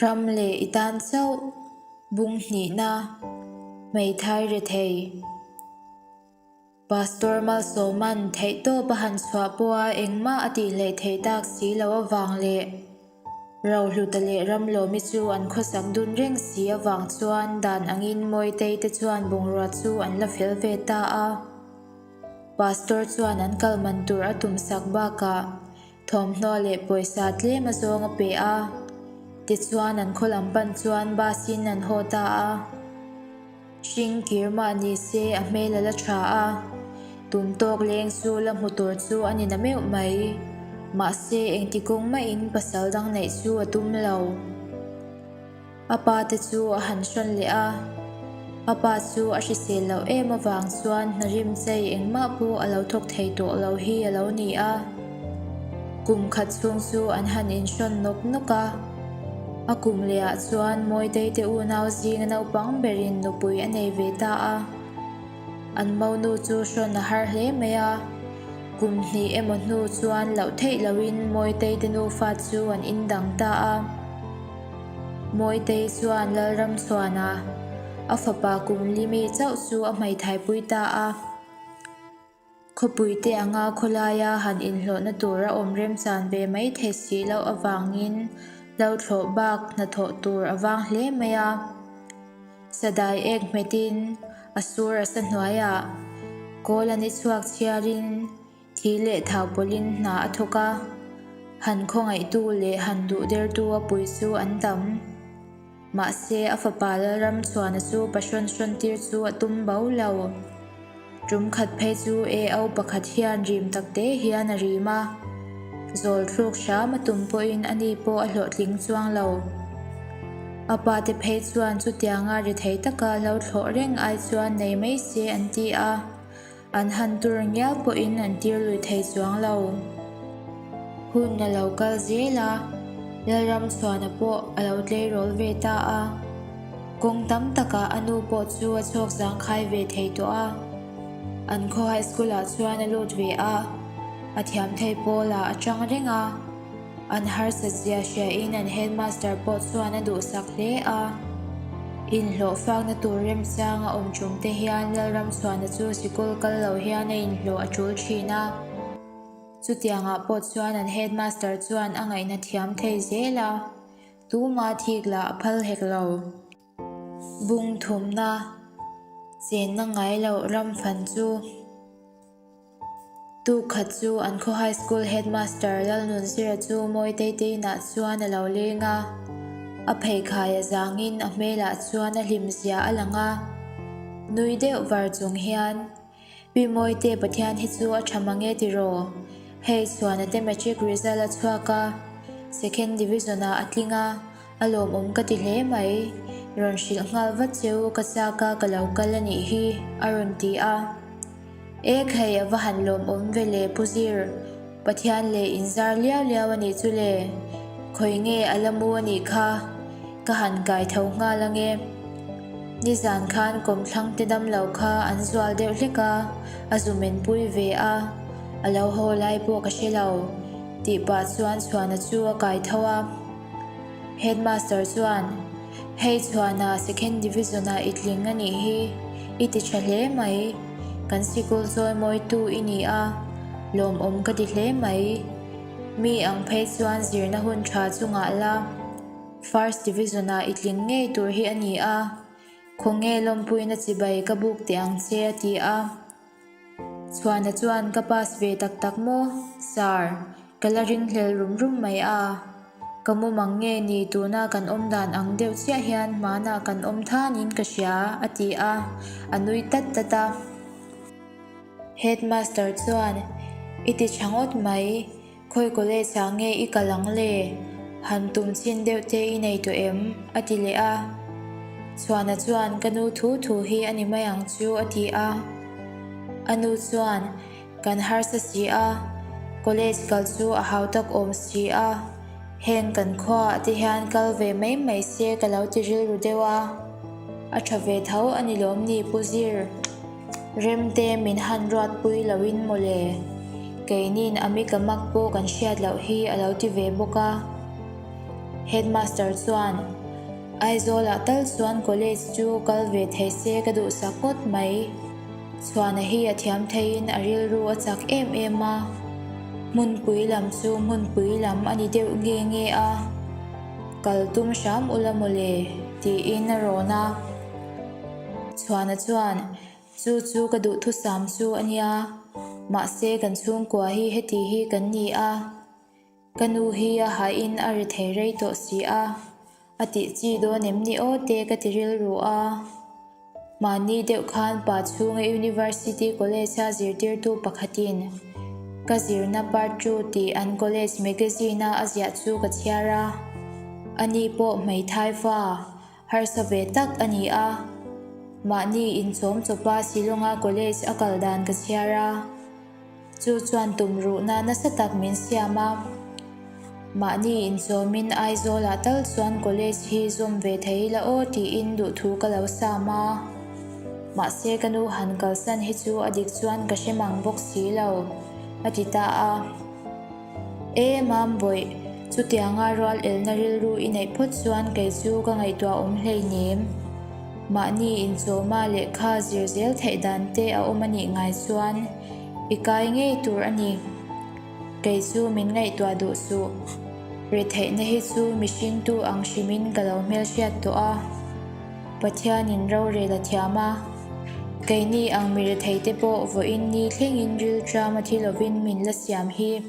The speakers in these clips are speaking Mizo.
Ram leh i tan chauh bung hnihna hmeithai rethei. Pastor Malsawman theihtawp a han chhuah pawha engmah a tih hleih theih tak si lo avang leh Rohluta leh Ramlawmi chu an khawsak dun reng si avang chuan dan angin Mawitei te chuan bungrua chu an la fel ve ta a. Pastor chuan an kal man tur a tumsak bakah Thawmhnaw leh pawisa tlem a zawng a pe a, tichuan an khaw lam pan chuan bus in an haw ta a. Hring kir mah ni se a hmel a la tha a, tum tawk leng chu la hmu tur chu a ni na meuh mai. Mahse engti kawng mahin pasal dang neih chu a tum lo. A pa te chu a han hrawn leh a, a pa chu a hrisel loh em avang chuan hna rim chei engmah pawh a lo thawk thei tawh lo hi a lo ni a. Kum khat chhung chu an han inhrawn nawk nawk a, a kum lehah chuan Mawitei te unau zinga naupang berin nupui a nei ve ta a. An monu chu hrawn a har hle mai a, kum hnih emaw hnu chuan loh theih lohin Mawitei te nufa chu an indang ta a. Mawitei chuan Lalramchhuana, a fapa kum limi chauh chu a hmeithaipui ta a. Khawpui te anga khawlaia han inhlawhna tur a awm remchan ve mai thei si loh avangin lo thlawh bak hnathawh tur a vang hle mai a. Sadai ek hmetin a sur a sa hnuaiah kawl a ni chhuak chhiarin Thi leh thau pawlhin hna a thawk a, han khawngaihtu leh han duh dertu a pui chu an tam. Mahse, a fapa Lalramchhuana chu pahrawn hrawn tir chu a tum bo lo. Tum khat phei chu AO pakhat hian rim takte hian a rim a, zawl thluk hram a tum pawhin ani pawh a hlawhtling chuang lo. A pate phei chuan chutianga ri thei taka lo thlawh reng ai chuan nei mai se an ti a. An han tur ngial pawhin an tir lui thei chuang lo. Hun a lo kal zel a, Lalramchhuana pawh a lo tleirawl ve ta a. Kawng tam takah a nu pawh chu a chhawk zangkhai ve thei tawh a. An khaw high school ah chuan a lut ve a, a thiam thei pawlah a tang reng a. An harsat zia hriain an headmaster pawh chuan a duhsak hle a. Inhlawh fakna tur remchang a awm ṭum te hian Lalramchhuana chu sikul kal lo hian a inhlawh a ṭul ṭhin a. Chutiangah pawh chuan an headmaster chuan a ngaihna thiam thei zel a, tuma thik lah a phal hek lo. Bung thumna, chenna ngai loh ram fan chu. Tuk khat chu an khaw High School Headmaster Lalnunzira chu Mawitei te inah chuan a lo leng a, a pheikhai a zangin a hmelah chuan a hlim zia a lang a. Nui deuh var chung hian, Pi Mawite Pathian hi chu a tha mang e tiraw? Hei Chhuana te Matric result a chhuak a, Second Division ah a tling a, A lawmawm ka ti hle mai, rawn hrilh nghal vat che u ka chak a ka lo kal a nih hi, a rawn ti a. Ek hei a va han lawmawm ve le Pu Zir, Pathian leh inzar liau liau a nih chu le, khawi nge a la mu a nih kha, ka han kai tho nghal ange. Nizan khan kawmthlang te damlo kha an zual deuh hlek a, a zu men pui ve a, a lo haw lai pawh ka hre lo, tih pah chuan Chhuana chu a kai tho a. Headmaster chuan, Hei Chhuana Second Division-ah i tling a nih hi, i ti tha hle mai. Kan sikul chawimawitu i ni a, lawmawm ka ti hle mai. Mi ang phei chuan zirna hun tha chungah la, First Division-ah i tling ngei tur hi a ni a, khawnge lawmpuina chibai ka buk teh ang che a ti a. Chhuana chuan ka pass ve tak tak maw? Sir, ka la ringhlel rum rum mai a. Ka mumang nge ni tuna kan awm dan ang deuh chiah hian hmanah kan awm thanin ka hria, a ti a, a nui tat tat a. Headmaster chuan, I ti tha ngawt mai, Khawi college ah nge i kal ang le? Han tum chin deuh te i nei tawh em? a ti leh a. Chhuana chuan ka nu thu thu hi a ni mai ang chu a ti a. A nu chuan kan harsa si a, college kal chu a hau tak awm si a, heng kan khuaah te hian kal ve mai mai se ka lo ti rilru deuh a. A tha ve tho a ni lawm ni Pu Zir? Remte min han ruatpui loin mawle, keinin a mikamak pawh kan hriat loh hi a lo ti ve bawk a. Headmaster chuan, Aizawlah tal chuan college chu kal ve thei se ka duhsak ngawt mai. Chhuana hi a thiam theiin a rilru a chak em em a, hmunpui lam chu hmunpui lam a ni deuh nge nge a, kal tum hram ula mawle, tiin a rawn a. Chhuana chuan, Chu chu ka duhthusam chu a nia, mahse kan chhungkua hi heti hi kan ni a, Ka nu hi a hahin a ri thei rei tawh si a, a tih chi dawn em ni aw te ka ti rilru a. Mahni deuh khan pa chhunga University College-a zirtirtu pakhatin ka zirna part two tih an college magazine-a a ziah chu ka chhiar a. Ani pawh hmeithai fa harsa ve tak a ni a. Mahni inchawm chawpa Shillong-a college a kal dan ka chhiar a. Chu chuan tumruhna nasa tak min siam a, mahni inchawmin Aizawlah tal chuan college hi zawm ve thei ila aw tiin duhthu ka lo sam a. Mahse ka nu han kalsan hi chu a dik chuan ka hre mang bawk si lo, a ti ta a. E Mambawih, chutianga rual elna rilru i neih phawt chuan kei chu ka ngaihtuah awm hleinem. Mahni inchawma lehkha zir zel theih dan te a awm a nih ngai chuan i kai ngei tur a ni. Kei chu min ngaihtuah duh suh. Retheihna hi chu mihringtu ang hrimin ka lo hmelhriat tawh a. Pathianin rorel a thiam a. Keini ang mi retheite pawh vawiin ni thlengin rilṭam a thi lovin min la siam hi.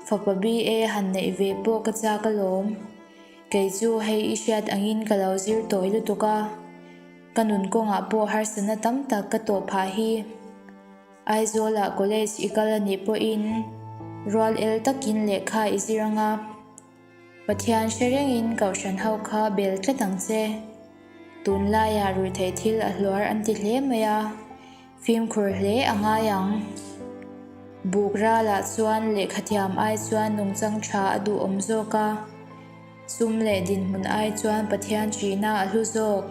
Fapa BA han neih ve pawh ka chak alawm. Kei chu hei i hriat angin ka lo zir tawi lutuk a, ka nun kawngah pawh harsatna tam tak ka tawh phah hi. Aizawlah college i kal a nih pawhin rual el takin lehkha i zir anga, Pathian hre rengin kohhran ho kha bel tlat ang che. Tunlaiah ruihtheih thil a hluar an ti hle mai a. Fimkhur hle a ngai ang. Buk ralah chuan lehkhathiam ai chuan nungchang tha a duhawm zawk a, sum leh dinhmun ai chuan Pathian ṭihna a hlu zawk.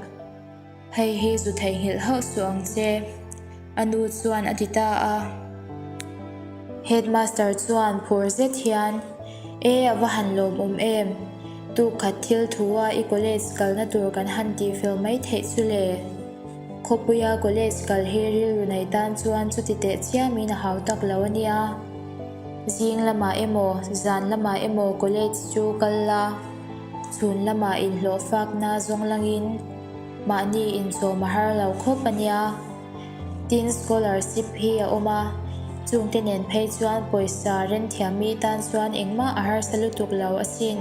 Hei hi zu theihnghilh hauh suh ang che, a nu chuan a ti ta a. Headmaster chuan phur zet hian, E, a va han lawmawm em! Tuk khat thil thua i college kalna tur kan han tihfel mai theih chu le. Khawpuia college kal hi rilru nei tan chuan chuti teh chiamin a hau tak lo a nia. Zing lamah emaw, zan lamah emaw college chu kal la, chhun lamah inhlawh fakna zawng langin mahni inchawm a har lo khawp a nia. Tin, scholarship hi a awm a, chungte nen phei chuan pawisa renthiammi tan chuan engmah a harsa lutuk lo asin,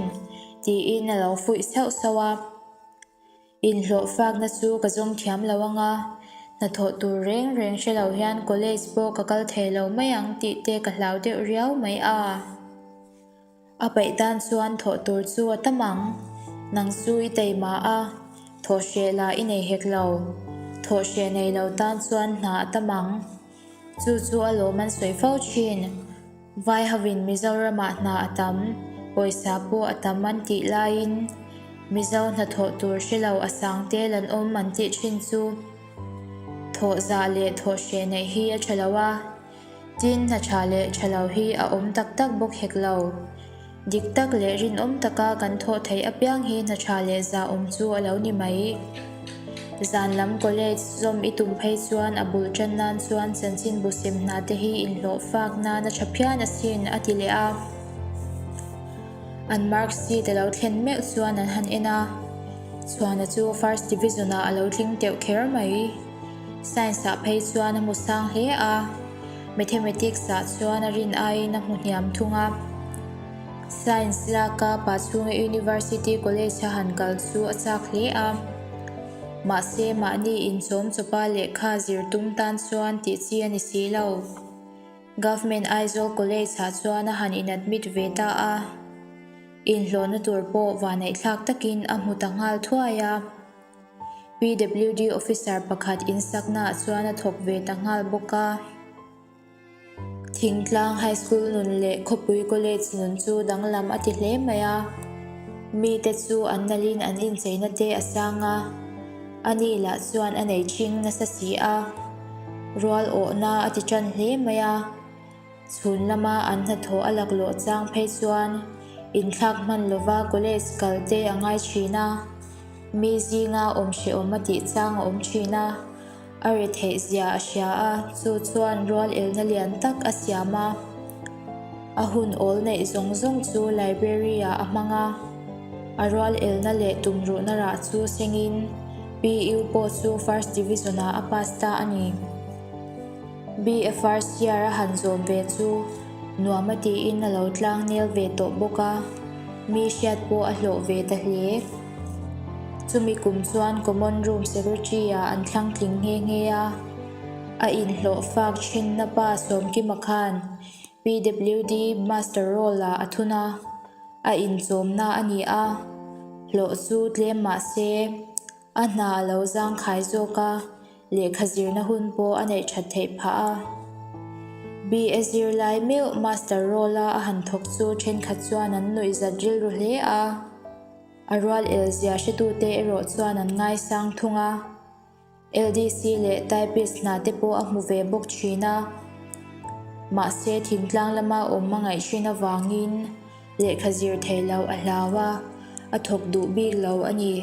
tiin a lo fuih sauh sauh a. Inhlawh fakna chu ka zawng thiam lo ang a, hnathawh tur reng reng hre lo hian college pawh ka kal thei lo mai ang tih te ka hlau deuh riau mai a. A paih tan chuan thawh tur chu a tam ang, nang chu i taima a, thawh hreh lah i nei hek lo, thawh hreh nei lo tan chuan hna a tam ang. Chu chu a lawm an sawi fo thin. Vai hovin Mizoramah hna a tam, pawisa pawh a tam an tih laiin Mizo hnathawh tur hre lo a sang tel an awm an tih thin chu thawh zah leh thawh hreh neih hi a tha lo a, tin hna tha leh tha lo hi a awm tak tak bawk hek lo. Dik tak leh rinawm taka kan thawh theih apiang hi hna tha leh zah awm chu a lo ni mai. Zan lam college zawm i tum phei chuan a bul tan nan chuan chanchinbu sem hna te hi inhlawh fak nan a tha phian asin, a ti leh a. An mark sheet a lo thlen meuh chuan an han en a, Chhuana chu first division ah a lo tling teuh kher mai. Science ah phei chuan a hmu sang hle a. Mathematics ah chuan a rin aiin a hmu hniam thung a. Science laka pa chhunga University College a han kal chu a chak hle a. Mahse mahni inchawm chawpa lehkha zir tum tan chuan tih chi a ni si lo. Government Aizawl College ah chuan a han in admit ve ta a. Inhlawhna tur pawh vaneihthlak takin a hmu ta nghal thuai a. PWD officer pakhat insaknaah chuan a thawk ve ta nghal bawk a. Thingtlang High School nun leh khawpui college nun chu danglam a ti hle mai a. Mite chu an nalhin an incheina te a sang a, ani lah chuan a nei ṭhing nasa si a. Rual awhna a ti ṭan hle mai a. Chhun lama an hnathawh a laklawh chang phei chuan. Inthlak hman lova college kal te a ngai thin a, mi zinga awm hrehawm a tih chang a awm thin a, a ri theih zia a hria a, chu chuan rual elna lian tak a siam a. A hun awl neih zawng zawng chu library ah a hmang a, a rual elna leh tumruhna rah chu sengin PU pawh chu first division ah a pass ta a ni. BA first year a han zawm ve chu nuam a tiin a lo tlang nel ve tawh bawk a, mi hriat pawh a hlawh ve ta hle. Chumi kum chuan common room secretary ah an thlang tling nghe nghe a, a inhlawh fak thinna pa Sawmkima khan PWD master role ah a thun a, a inchawmna a ni a, hlawh chu tlem mah se A hna a lo zangkhai zawk a, lehkha zirna hun pawh a neih that theih phah a. BA zirlai meuh master role-a a han thawk chu thenkhat chuan an nuihzat rilru hle a, a rual el zia hretute erawh chuan an ngaisang thung a. LDC leh typist hna te pawh a hmu ve bawk thin a. Mahse thingtlang lama awm a ngaih hrin avangin lehkha zir theih loh a hlau a, a thawk duh bik lo a ni.